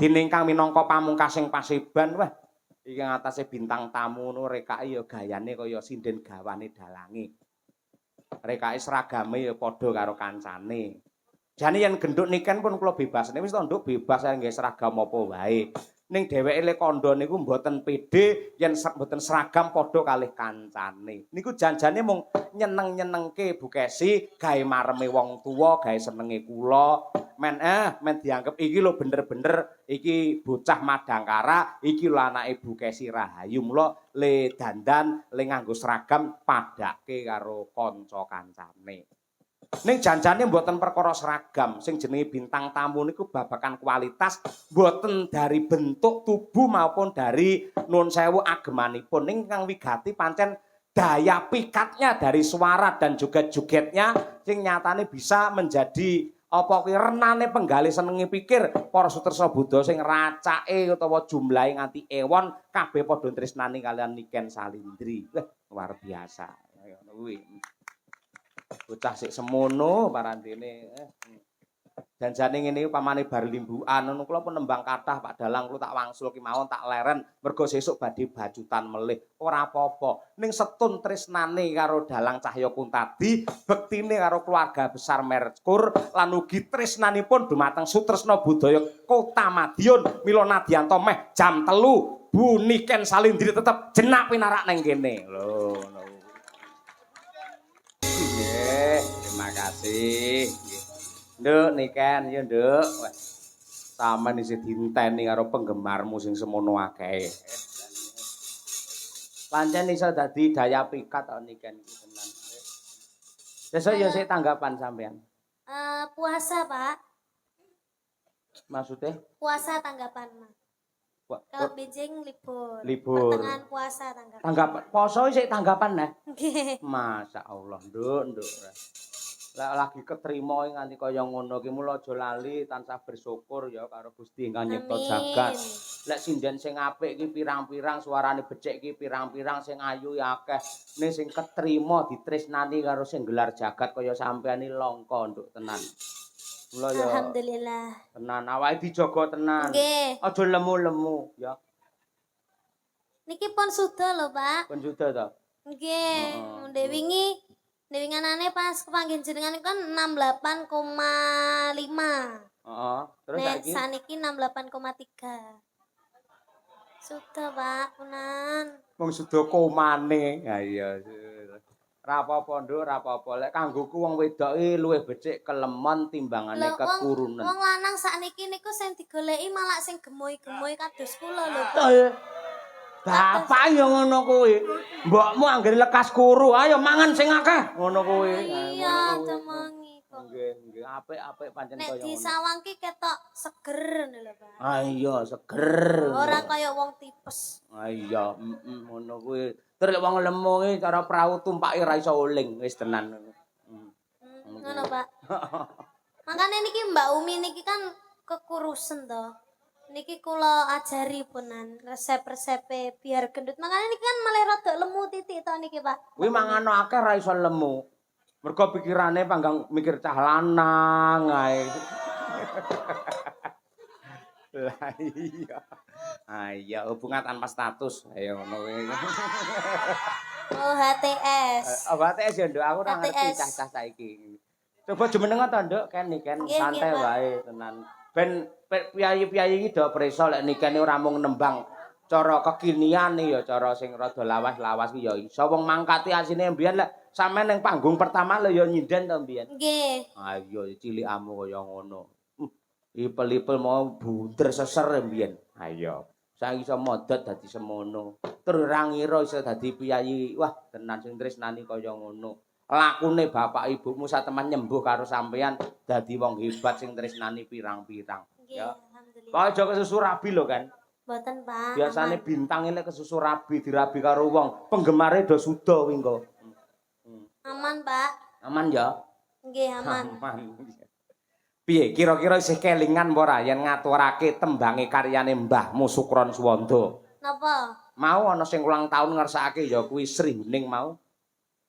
Dene ingkang minangka pamungkasing paseban, wah, iki ngatasé bintang tamu ngono rekake ya gayane kaya sinden gawane dalange. Rekake seragame ya padha karo kancane. Jane yen genduk niken pun kula bebasne, wis to, Nduk, bebas nggih seragam apa wae. Ning dheweke le kandha niku mboten pede yen mboten seragam padha kalih kancane. Niku janjane mung nyeneng-nyenengke Bu Kesi, gawe mareme wong tuwa, gawe senenge kula. Men dianggep iki lho bener-bener iki bocah Madangkara, iki lho anake Bu Kesi Rahayu. Mula le dandan, le nganggo seragam padake karo kanca-kancane. Ning janjane mboten perkara seragam, sing jenenge bintang tamu niku babakan kualitas, mboten dari bentuk tubuh maupun dari, nuwun sewu, agemanipun. Ning kang wigati pancen daya pikatnya dari suara dan juga jogetnya sing nyatane bisa menjadi apa kuwi renane penggalih senenge pikir para sutresna budaya sing racake utawa jumlahe nganti ewon kabeh padha tresnani kalian Niken Salindri. Wah, luar biasa. Ngono kuwi. Bocah sik semono parandene. Janjane ngene iki pamane bar limbukan ngono kula pun nembang kathah, Pak Dalang, kula tak wangsul kemawon, tak leren mergo sesuk badhe bacutan melih. Ora apa-apa. Ning setun tresnane karo Dalang Cahya Kuntadi, bektine karo keluarga besar Merkur lan ugi tresnanipun dumateng sutresna budaya Kota Madiun. Mila nadyanto meh jam 3 Bu Niken Salindri tetep jenak pinarak neng kene. Lho, ngono. Nggih, terima kasih. Nggih. Nduk Niken, ya Nduk. Wah. Sampeyan isih dienteni karo penggemarmu sing semono akeh. Pancen iso dadi daya pikat kok Niken iki tenan. Sesuk ya sik tanggapan sampean. Puasa, Pak. Maksudnya? Puasa tanggapan mah. Kalau benjing libur. Libur. Pertengahan puasa tanggapan. Tanggapan poso sik tanggapan nah. Nggih. Masya Allah, Nduk, Nduk. Lek lagi ketrima nganti kaya ngono ki, mula aja lali tansah bersyukur ya karo Gusti ingkang nyipta jagat. Lek sinden sing apik iki pirang-pirang, suarane becik iki pirang-pirang, sing ayu ya akeh. Ning sing ketrima ditresnani karo sing gelar jagat kaya sampean iki langka, Nduk, tenan. Mula ya Alhamdulillah. tenan awake dijaga tenan. Nggih. Aja lemu-lemu ya. Niki pun sudah lho, Pak. Pun sudah ta? Nggih. Heeh. Ndek wingi, ndek winganane pas kepanggih jenengan kan 68,5. Heeh. Terus Nek saiki? Saniki 68,3. Sudah, Pak, punan. Wong sudah komane. Ha iya. Ra apa-apa, Nduk, ra apa-apa. Lek kanggoku wong wedok iki luwih becik kelemon timbangane Lho, wong kekurunen. wong lanang sakniki niku sing digoleki malah sing gemoy-gemoy kados kula lho, Pak. Betul. Bapak ya ngono kuwi. Mbokmu anggere lekas kuru, ayo mangan sing akeh. Ngono kuwi. Iya, temengi kok. Nggih, nggih, apik-apik pancen Nek kaya ngono. Disawang ki ketok seger ngono lho, Pak. Ah iya, seger. Ora kaya wong tipes. Ah iya, ngono kuwi. Terus lek wong lemu ki cara prau tumpake ora iso uling, wis tenan. Ngono, Pak. Makanya niki Mbak Umi niki kan kekurusen to. Niki kula ajari punan resep-resepe biar gendut. Makanya niki kan malah rada lemu titik to niki, Pak. Kuwi mangan akeh ra iso lemu. Mergo pikirane panggang mikir cah lanang ae. Lah iya. Ah iya, hubungan tanpa status. Ayo ngono kuwi. Oh, HTS. Oh, HTS ya, Nduk. Aku ora ngerti HTS. cah-cah saiki. Coba jumeneng to, Nduk, ken Niken Nggih, santai nggih, Pak. wae tenan. Ben piyayi-piyayi iki do preso lek Niken ora mung nembang cara kekinian ya, cara sing rada lawas-lawas ki ya iso. Wong mangkate asine mbiyen lek sampean ning panggung pertama lho ya nyinden to mbiyen. Nggih. Ah iya, cilikamu kaya ngono. Ipel-ipel mau bunder seser mbiyen. Ayo. Saiki iso modot dadi semono. Terus ora ngira iso dadi piyayi. Wah, tenan sing tresnani kaya ngono. Lakune bapak ibumu sateman nyembuh karo sampean dadi wong hebat sing tresnani pirang-pirang. Nggih, Ya. alhamdulillah. Kok aja kesusu rabi lho kan. Mboten, Pak. Biasane Aman. Bintang ini kesusu rabi, dirabi karo wong, penggemare do suda kuwi engko. Aman, Pak. Aman ya? Nggih, aman. Aman. Piye kira-kira isih kelingan apa ora yen ngaturake tembange karyane Mbahmu Sukron Suwanda? Napa? Mau ana sing ulang tahun ngersakake ya kuwi Sri Huning mau.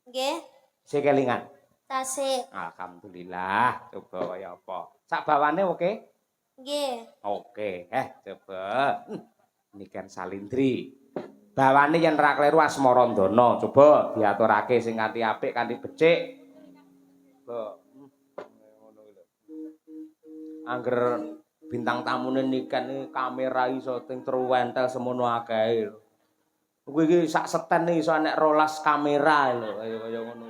Nggih. Isih kelingan? Tasik. Alhamdulillah, coba kaya apa. Sak bawane oke? Nggih. Oke, coba. Niken Salindri. Bawane yen ra kleru Asmarandana, coba diaturake sing kanthi apik, kanthi becik. Coba. Ngono lho. Angger bintang tamune Niken iki kamera iso ting truwentel semono akehe lho. Kuwi iki sak seten iso enek 12 kamera lho, kaya ngono.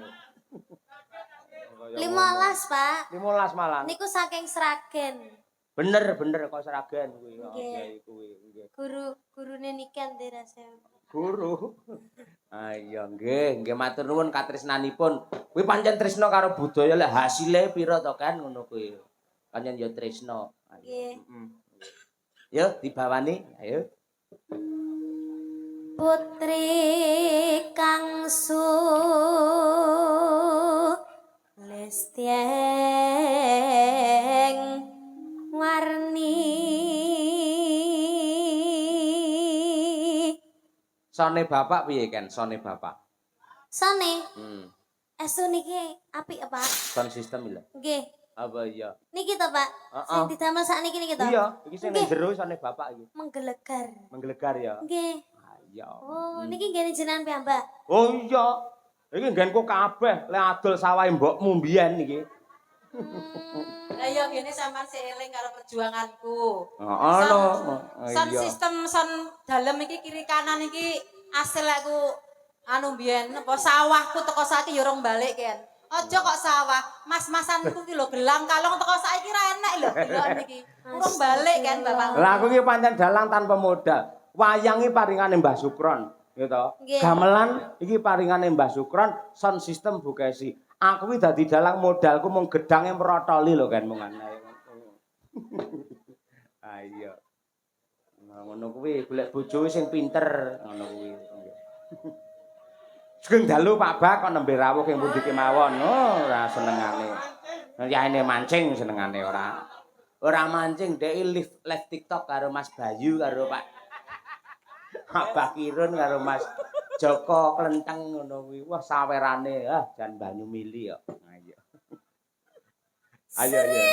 15, Pak. 15 malah. Niku saking Sragen. Bener, bener kok Sragen kuwi. Nggih. Kuwi nggih. Guru gurune Niken dirasa. Guru. Ah iya nggih, nggih matur nuwun katresnanipun. Kuwi pancen tresna karo budaya lek hasile pira to kan ngono kuwi. Pancen ya tresna. Nggih. Heeh. Yo dibawani, ayo. Putri kang sulistyeng warni. Sone bapak piye Ken? Sone bapak. Sone? Estu niki apik ya, Pak? Sound system lho. Nggih. Apa iya? Niki to, Pak? Heeh. Sing didamel sakniki niki to? Iya, iki sing ning Nggih. jero sone bapak iki. Menggelegar. Menggelegar ya. Nggih. Ah, iya. Oh, niki nggene jenengan piyambak. Oh iya. Iki nggenku kabeh lek adol sawahe mbokmu mbiyen iki. Lah iya gini sampean sik eling karo perjuanganku. Heeh lho. Sound system sound dalem iki kiri kanan iki asil aku anu mbiyen apa sawahku teko saiki ya urung balik ken. Aja kok sawah, mas-masanku ki lho gelang kalong teko saiki ra enek lho delok niki. Urung balik kan Bapak. Lah aku iki pancen dalang tanpa modal. Wayang iki paringane Mbah Sukron, ya to. Gamelan iki paringane Mbah Sukron, sound system Bu Kesi. Aku iki dadi dalang modalku mung gedange mrotoli lho kan mung ana. Ayo. Nah, ngono kuwi golek bojo sing pinter ngono kuwi. Sugeng dalu Pak Bak kok nembe rawuh ing pundi kemawon. Oh, ora senengane. Yahene mancing senengane ora. Ora mancing dhek live TikTok karo Mas Bayu karo Pak Bakirun karo Mas Joko Klenteng ngono kuwi. Wah sawerane ah jan banyu mili kok. Ayo. Ayo ayo.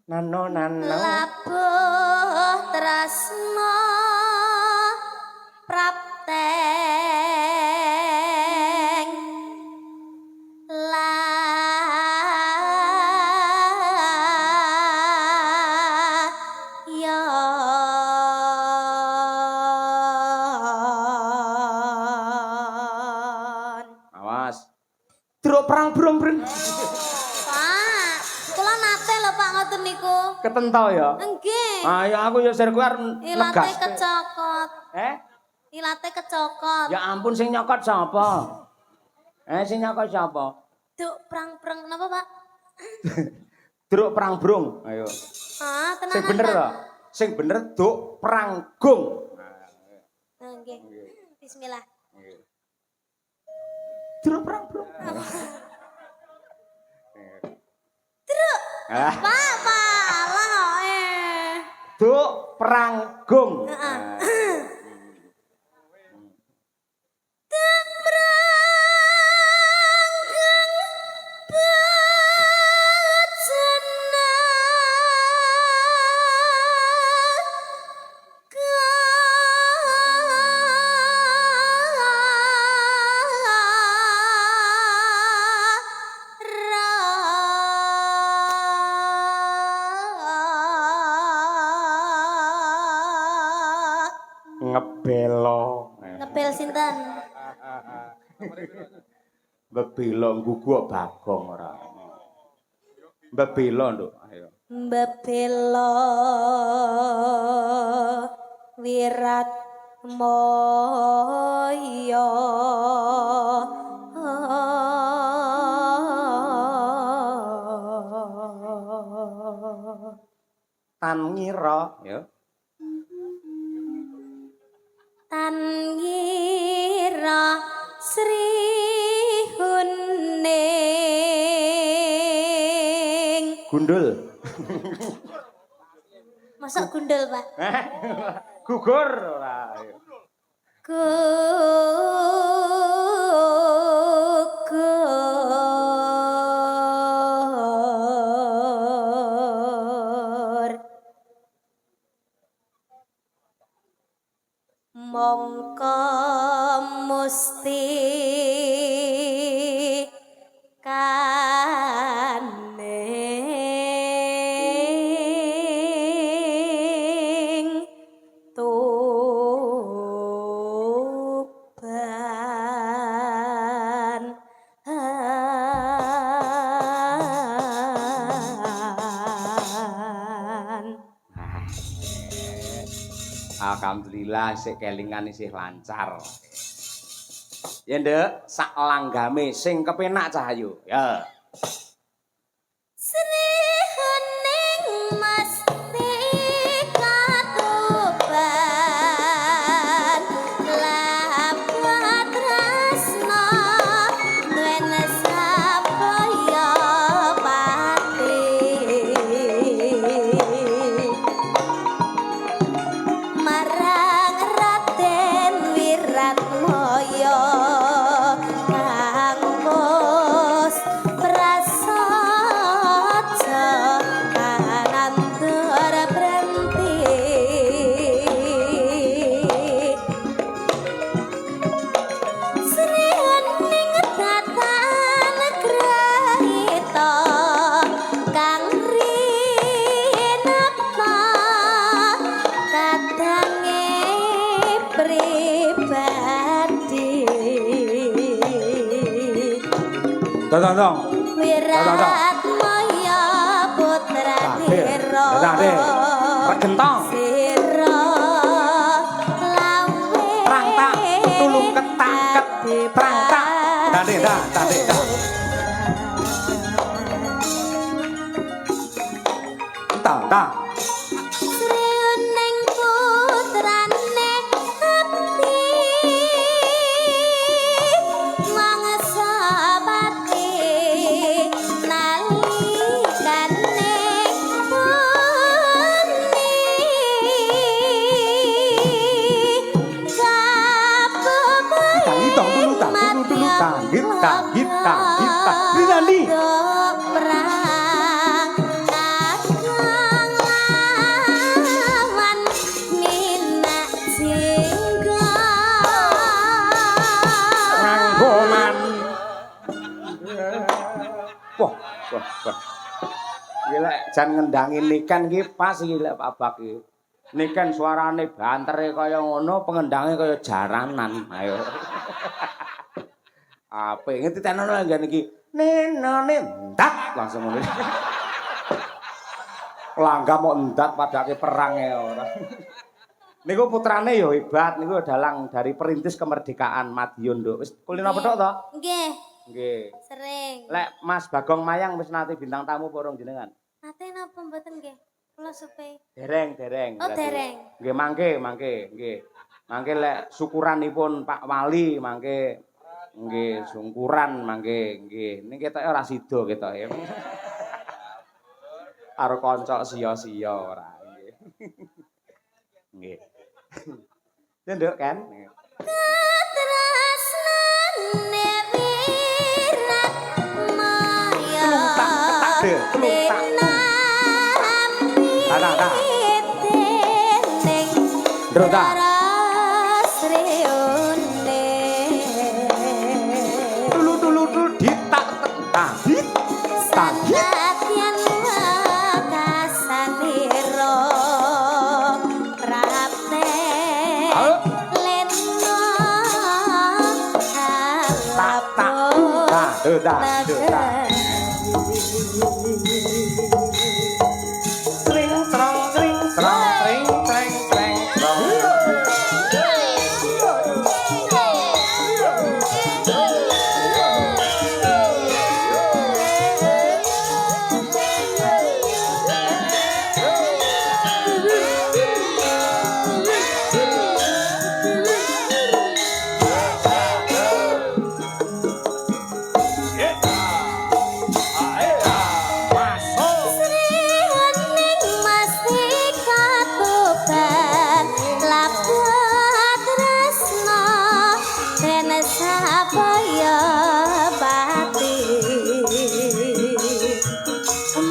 Nano nano. Labuh tresna prapteng layon. Awas. Truk perang brung-brung. Pak, kula nate lho Pak ngoten niku. Ketentol ya. Nggih. Ayo aku ya sir kuwi arep Ilate negas. kecokot. Eh? Ilate kecokot. Ya ampun sing nyokot sapa? Sing nyokot sapa? Duk prang-prang napa, Pak? Druk perang brung. Ayo. Ah, tenanan. Sing bener to. Sing bener duk perang gung. Nggih. Bismillah. Druk perang brung. Druk. Pak, Pak, alah eh. Duk perang gung. Heeh. Ngebelo. Ngebel sinten? Mbebelo nggugu Bagong ora. Mbebelo, Nduk. Ayo. Mbebelo wirat moyo. Tan ngira, ya. Sira Sri Huning. Gundul. Masa gundul, Pak? Gugur ora. Gugur. Mongko musti kaning Tuban. Alhamdulillah sik kelingan isih lancar. Ya Nduk, sak langgame sing kepenak Cahayu. Ya. Sri Hening mesti katuban lapat tresna duwen sabaya pati marang Raden Wiratmaya kang wis prasaja kanandur brenti. Sri Hening datan grahita kang rinapa kadange pribadi. Dong dong dong. Wiratmaya putra Dira. Regentong. Sira lawe Prang tak tulung ketak ket prang tak. Dande dah, dande dah. Tang tang. Sri Hening putrane abdi mangsa pati nalikane uni Tangi tong tulu tang tulu tulu tanggit tanggit tanggit tang. Rinandi. Perang kakang lawan minak jingga. Nganggo man. Wah, wah, wah. Iki lek jan ngendangi niken iki pas iki lek Pak Bak iki. Niken suarane bantere kaya ngono, pengendange kaya jaranan. Ayo. Apik ngerti tenono nggen iki. Nenone ndak langsung ngono. Langgam kok ndak padake perang ya ora. Niku putrane ya hebat, niku dalang dari perintis kemerdekaan Madiun, Nduk. Wis kulino petuk to? Nggih, Nggih. sering. Lek Mas Bagong Mayang wis nate bintang tamu porong jenengan? Nate napa mboten nggih? Kula supe. Dereng, dereng. Oh, Berarti. dereng. Nggih, mangke, mangke, nggih. Mangke lek syukuranipun Pak Wali mangke nggih sungkuran mangke nggih. Niki ketoke ora sida ketoke. Karo kanca sia-sia ora nggih. Nggih. Ya Nduk kan? Tresnane Wiratmaya. Telung tak ketak de, telung tak. Tinampi Tak, tak, tak. dening Ndro tak. Sri Huning. Tulu tulu tulu ditak tahit tahit. Sanadyan wekasanira prapte Ayo. lena Tak tak ta do ta do ta. Tring trong tring trong tring treng treng trong. Masuk. Sri Hening Mastika Tuban labuh tresna den sabaya pati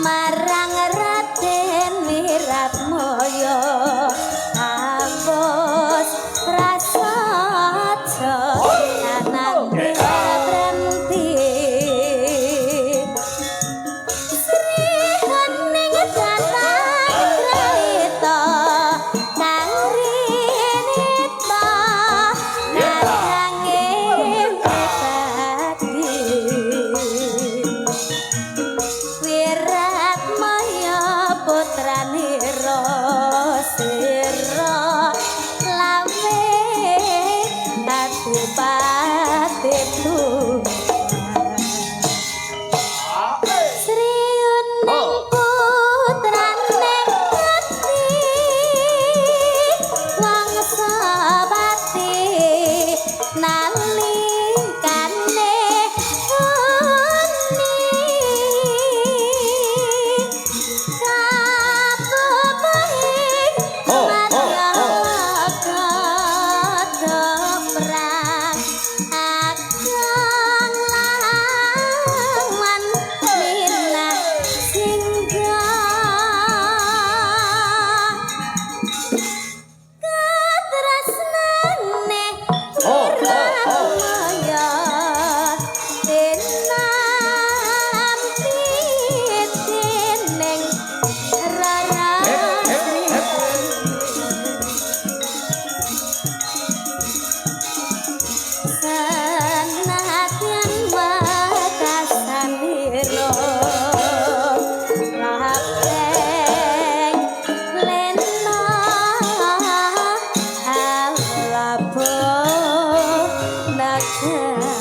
marang Raden Wiratmaya hapus prasaja anane berhenti. Sri Hening datang kreta kang rinita kadange pribadi Wiratmaya putranira sira lawe adipati Tuban. Sri Uning putrane Ati Wangsapati nalikane uni kapupuhing Oh, oh, perang agung lawan minah singga katresnane Oh. Wiratmaya tinampi dening Rara. Hep, hep, hep. Senadyan wekasanira rabeng lena alabo nagari.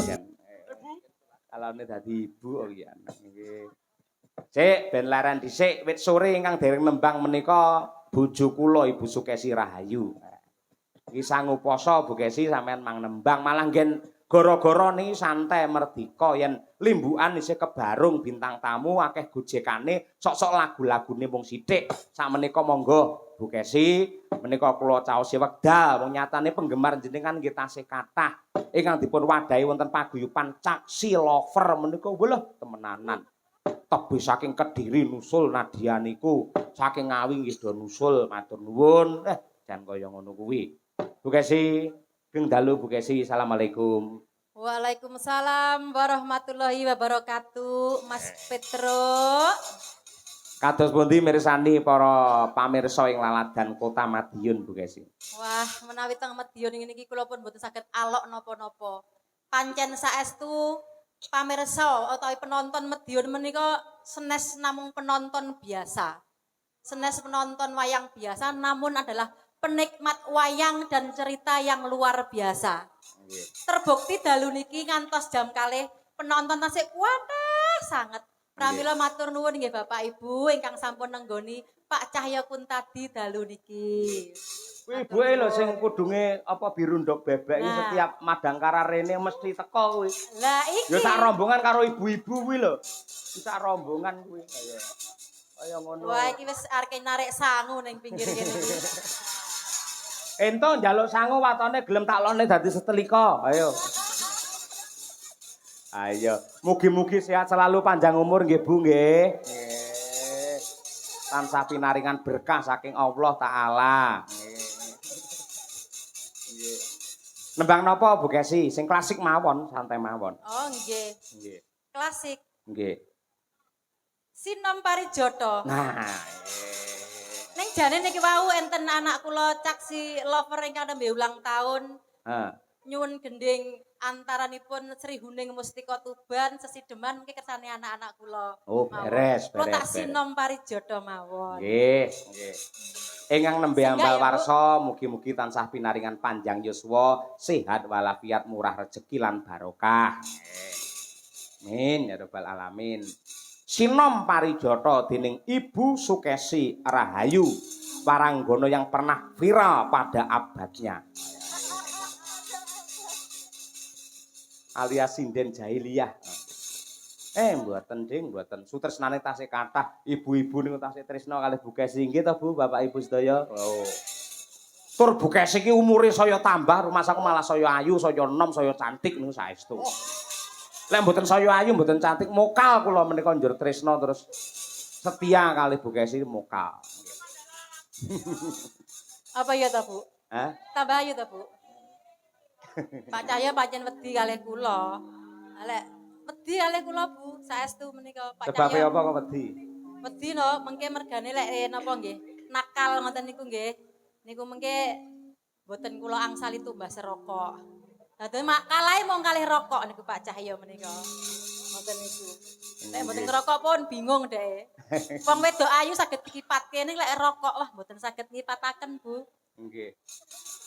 Kan. Kalane dadi ibu kok ya. Nggih. Sik ben leren dhisik wit sore ingkang dereng nembang menika bojo kula, Ibu Sukesi Rahayu. Iki sangu poso, Bu Kesi, sampean mang nembang malah nggen gara-gara niki santai merdika yen limbukan isih kebarung bintang tamu akeh gojekane, sok-sok lagu-lagune mung sithik. Sakmenika monggo, Bu Kesi, menika kula caosi wekdal wong nyatane penggemar jenengan nggih tasih kathah ingkang dipun wadahi wonten paguyuban Caksi Lover menika wah temenanan. Tebih saking Kediri nusul Nadia niku, saking Ngawi nggih do nusul, matur nuwun. Jan kaya ngono kuwi. Bu Kesi, sugeng dalu, Bu Kesi. Assalamualaikum. Waalaikumsalam warahmatullahi wabarakatuh, Mas Petro. Kados pundi mirsani para pamirsa ing laladan Kota Madiun, Bu Kesi? Wah, menawi teng Madiun ngene iki kula pun mboten saged alok napa-napa. Pancen saestu pamirsa utawi penonton Madiun menika senes namung penonton biasa. Senes penonton wayang biasa, namun adalah penikmat wayang dan cerita yang luar biasa. Terbukti dalu niki ngantos jam 2 penonton tasih kuatah sanget. Pramila matur nuwun nggih, Bapak Ibu ingkang sampun nenggoni Pak Cahya Kuntadi dalu niki. Kuwi ibuke lho sing kudunge apa biru ndok bebek iki Nah. setiap madangkara rene mesti teko kuwi. Lah iki. Ya sak rombongan karo ibu-ibu kuwi lho. Sak rombongan kuwi kaya kaya ngono. Wah, iki wis arep narik sangu ning pinggir kene iki. Ento njaluk sangu watone gelem tak lone dadi setelika. Ayo. Ayo, mugi-mugi sehat selalu, panjang umur nggih, Bu, nggih. Nggih. Tansah pinaringan berkah saking Allah Taala. Nggih. Nggih. Nembang napa, Bu Kesi? Sing klasik mawon, santai mawon. Oh nggih, Nggih. klasik. Nggih. Sinom Parijoto. Nah, Ning jane niki wau enten anak kula Caksi Lover ingkang nembe ulang tahun Heeh. nyuwun gending antaranipun Sri Huning Mustika Tuban sesideman mungkin kersane anak-anak kula. Oh, Mawon. beres, Kula beres. tak Beres. Sinom Parijoto mawon. Nggih, nggih. Ingkang nembe Singgah ambal ya, Bu. warsa mugi-mugi tansah pinaringan panjang yuswa, sehat walafiat, murah rejeki lan barokah. Amin ya rabbal alamin. Sinom Parijoto dening Ibu Sukesi Rahayu, waranggono yang pernah viral pada abadnya. Alias sinden jahiliyah. Mboten ding, mboten. Sutresnane tasih kathah. Ibu-ibu niku tasih tresna kalih Bu Kesi, nggih to Bu, Bapak Ibu sedaya? Oh. Tur Bu Kesi iki umure saya tambah, rumasaku malah saya ayu, saya enom, saya cantik niku saestu. Lek mboten saya ayu, mboten cantik, mokal kula menika njur tresna terus setia kalih Bu Kesi mokal. Apa ya ta, Bu? Hah? Tambah ayu ta, Bu? Pak Cahyo pancen wedi kalih kula. Lek wedi kalih kula, Bu, saestu menika Pak Sebabe Cahyo. apa kok wedi? Wedi no, mengke mergane lek napa nggih? Nakal ngoten niku nggih. Niku mengke mboten kula angsali tumbas rokok. Dadi mak kalahe mung kalih rokok niku Pak Cahyo menika. Ngoten niku. Nek mboten ngerokok pun bingung deh. Wong wedok ayu saged dikipatke, ning lek rokok wah mboten saged ngipataken, Bu. Nggih.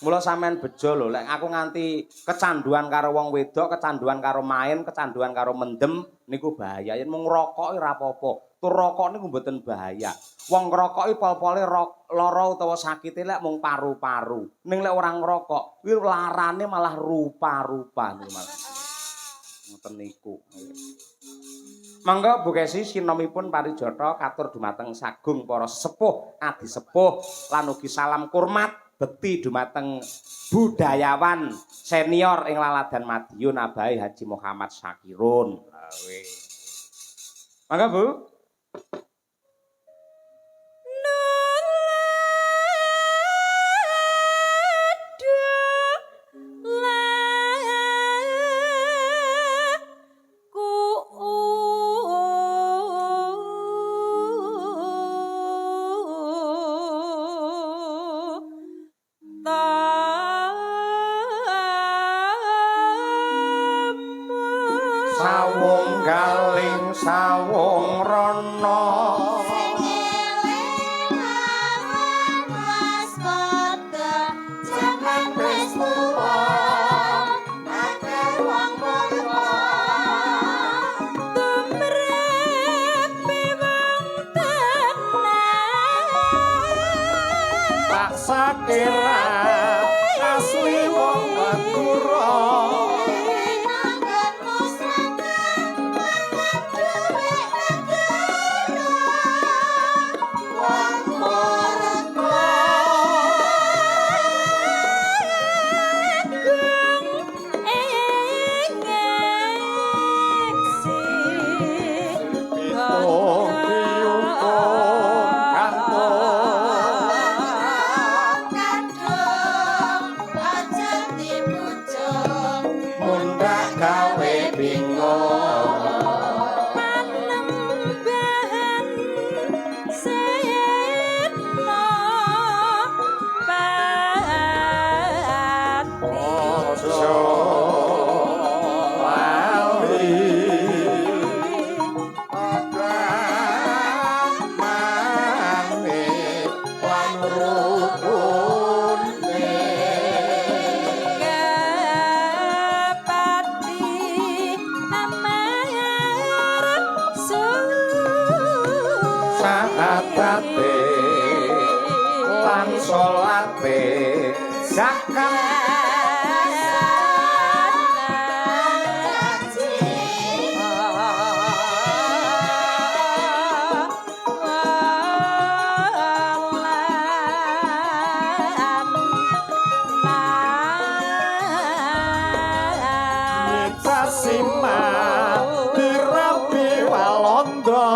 Mula sampean bejo lho, lek aku nganti kecanduan karo wong wedok, kecanduan karo main, kecanduan karo mendem niku bahaya. Yen mung ngrokok ora apa-apa. Tur rokok niku mboten bahaya. Wong ngrokok iki pol-pole lara utawa sakite lek mung paru-paru. Ning lek ora ngrokok, kuwi larane malah rupa-rupa niku malah. Ngoten niku. Mangga Bu Kesi, sinomipun parijata katur dumateng sagung para sepuh, adi sepuh, lan ugi salam kurmat bekti dumateng budayawan senior ing Laladan Madiun, Abai Haji Muhammad Sakirun. Mangga, Bu. Sawung galing sawung rono. Sing eling aran waspada, jaman wis tuwa, akeh wong murka. Tumrepe wong tenan. Tak sakira asli wong Madura. Nanggon musraka mangan dhuwit negara. Wong murka. Agung ing ngeksi. Pitung diukum gantung. Kadung aja dipucuk. Mundak gawe bingung. Panembahan Sena Pati. Ojo lali agamane lan rukune. Kepati amar Sahabate lan salate, zakat. Sima dirabi Walanda.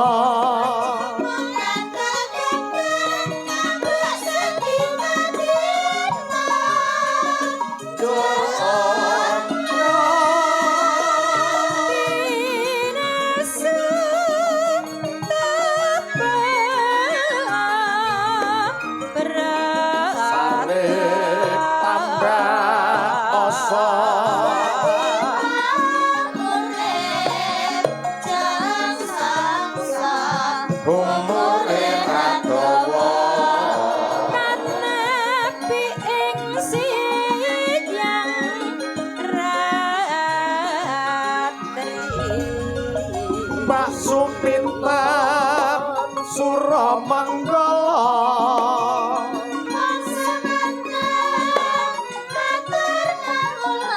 Sarip tambah asa. Umure radawa. Nabi ing siang ratri. Mbak Supinten Suramanggala. Wong semanten matur nuwun.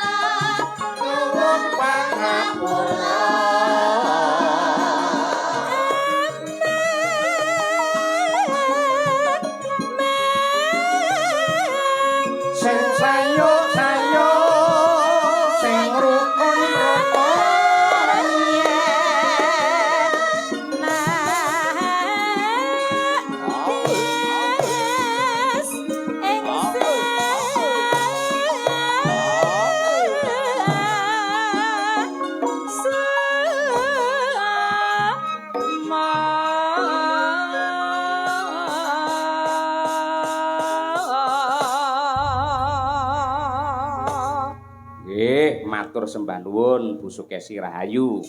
Nggih, matur sembah nuwun Bu Sukesi Rahayu.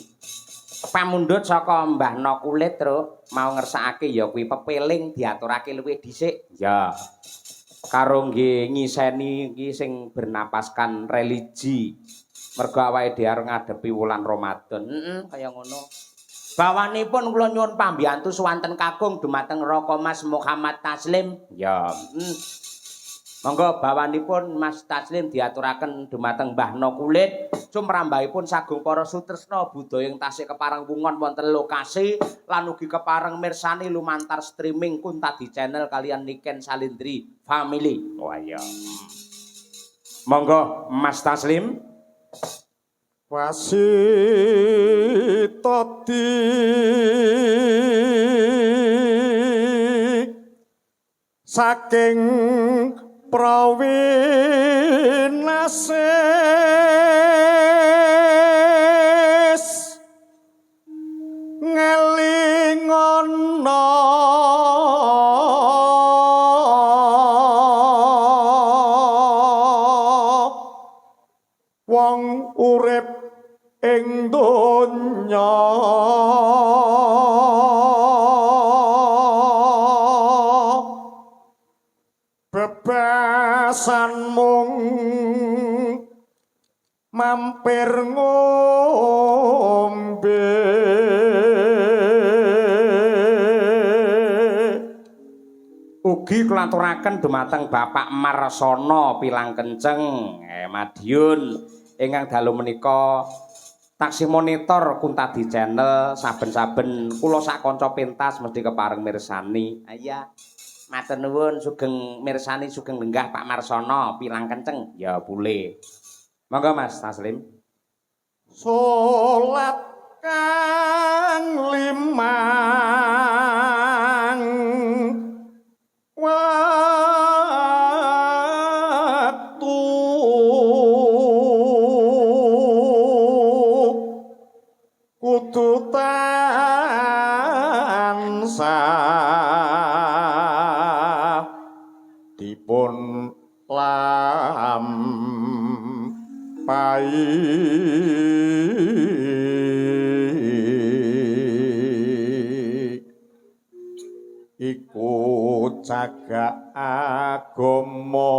Pamundhut saka Mbah No Kulit, Truk, mau ngersakake ya kuwi pepeling diaturake luwih dhisik. Ya. Karo nggih ngiseni iki sing bernapaskan religi. Mergo awake dhewe arep ngadepi wulan Ramadan. Heeh, kaya ngono. Bawanipun kula nyuwun pambiyantu suwanten kakung dumateng Raka Mas Muhammad Taslim. Ya. Monggo bawanipun Mas Taslim diaturaken dumateng Mbah No Kulit, sumrambahipun sagung para sutresna budaya ing tasih kepareng wungon wonten lokasi lan ugi kepareng mirsani lumantar streaming Kuntadi Channel kalian Niken Salindri Family. Wah iya. Monggo Mas Taslim. Wasitati saking prawinasis ngelingono wong urip ing donya bebasan mung mampir ngombe. Ugi kula aturaken dumateng Bapak Marsono Pilang Kenceng Madiun ingkang dalu menika taksih monitor Kuntadi Channel saben-saben kula sak kanca pentas mesti kepareng mirsani. Iya. Matur nuwun sugeng mirsani sugeng lenggah Pak Marsono Pilang Kenceng. Ya pule. Monggo Mas Taslim. Salat kang limang waktu kudu tansah dipun lampahi. Iku cagak agama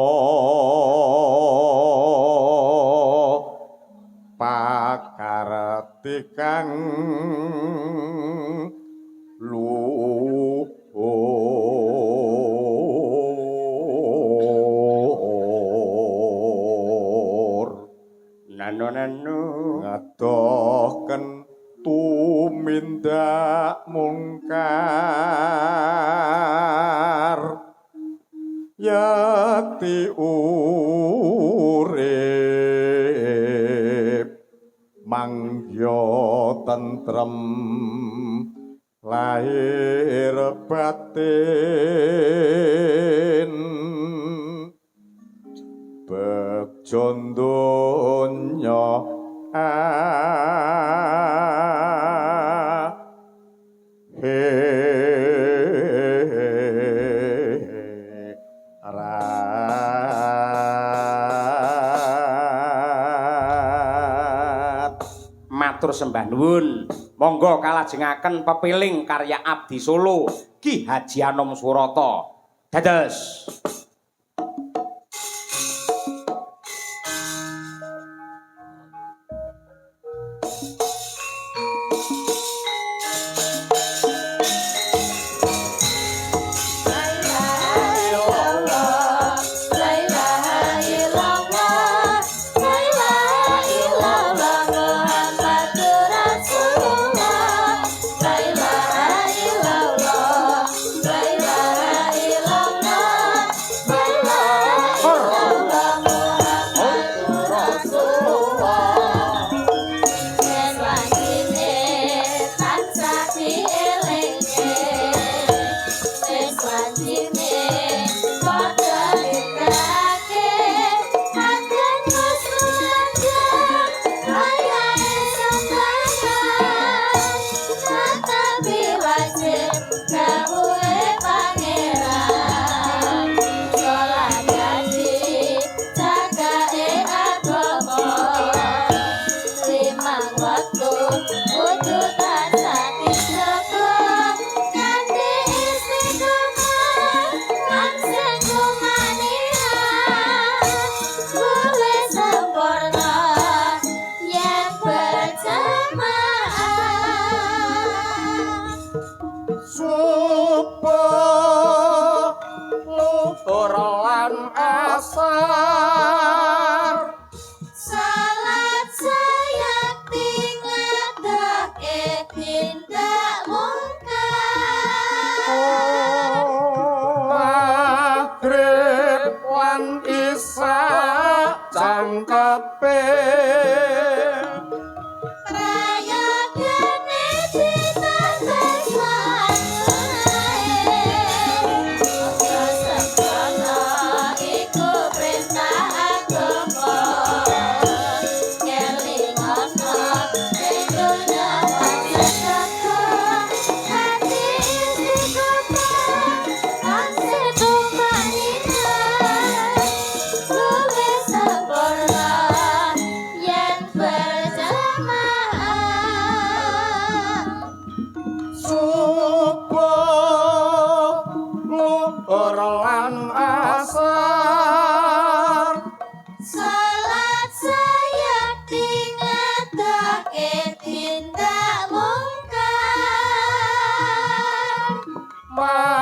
pakarti kang luhur. Nano nano ngadohken tumindak mungkar yakti urip mangya tentrem lahir batin begjo donya akhirat. Matur sembah nuwun. Monggo kalajengaken pepiling karya Abdi Solo Ki Haji Anom Surata. Dados. La ilaha illallah, la ilaha illallah. Papan.